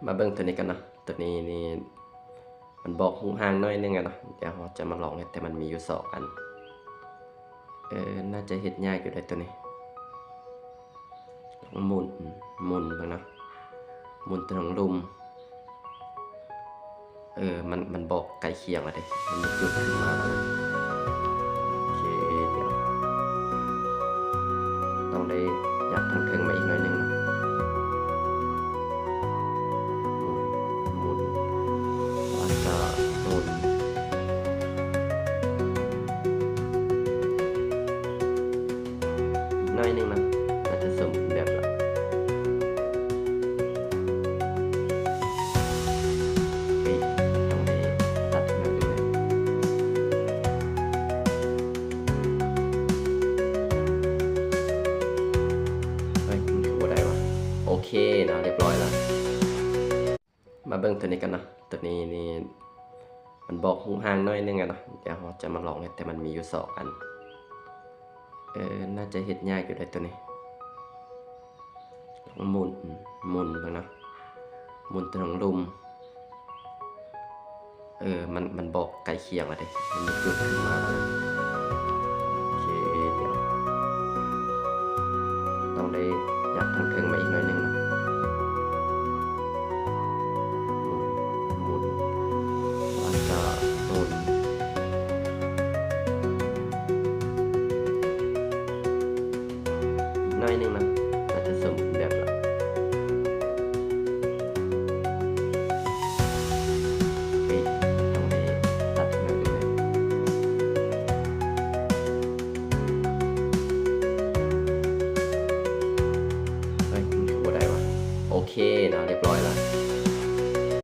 ມາເບິ່ງໂຕນີ້ກັນເນາະ. ໂຕນີ້ນີ້ມັນບອກຮູບຮ່າງໜ້ອຍໜຶ່ງອະເນາະ. ດຽວເຮົາຈະມາລອງເຮັດ ແຕ່ມັນມີຢູ່ສອງອັນ. ເອີ ໜ້າຈະເຮັດຍາກຢູ່ເດໂຕນີ້. ໝູນ ໝູນເບິ່ງເນາະ. ໝູນໂຕທາງລຸ່ມ. ເອີ ມັນ ມັນບອກໃກ້ຄຽງແລ້ວເດ້. ມັນມີຈຸດຂຶ້ນມາແລ້ວ. ໂອເຄ ດຽວ ຕ້ອງໄດ້ຍັດທາງເທິງມາອີກໜ້ອຍໜຶ່ງເນາະ. ໝູນ ໝູນ ແລ້ວກໍໝູນໜ້ອຍໜຶ່ງເນາະ. ໜ້າຈະສົມບູນແບບລະ. ເອີ ຕ້ອງໄດ້ຕັດແບບນີ້. ເອີຍ ມັນຄືບໍ່ໄດ້ວະ. ໂອເຄເນາະ ຮຽບຮ້ອຍລະ. ມາເບິ່ງໂຕນີ້ກັນເນາະ. ໂຕນີ້ນີ້ມັນບອກຮູບຮ່າງໜ້ອຍໜຶ່ງອະເນາະ. ດຽວເຮົາຈະມາລອງເຮັດ ແຕ່ມັນມີຢູ່ສອງອັນ. ເອີ ໜ້າຈະເຮັດຍາກຢູ່ເດໂຕນີ້. ໝູນ ໝູນເບິ່ງເນາະ. ໝູນໂຕທາງລຸ່ມ. ເອີ ມັນ ມັນບອກໃກ້ຄຽງແລ້ວເດ້. ມັນມີຈຸດຂຶ້ນມາແລ້ວ. ໂອເຄ ດຽວ ຕ້ອງໄດ້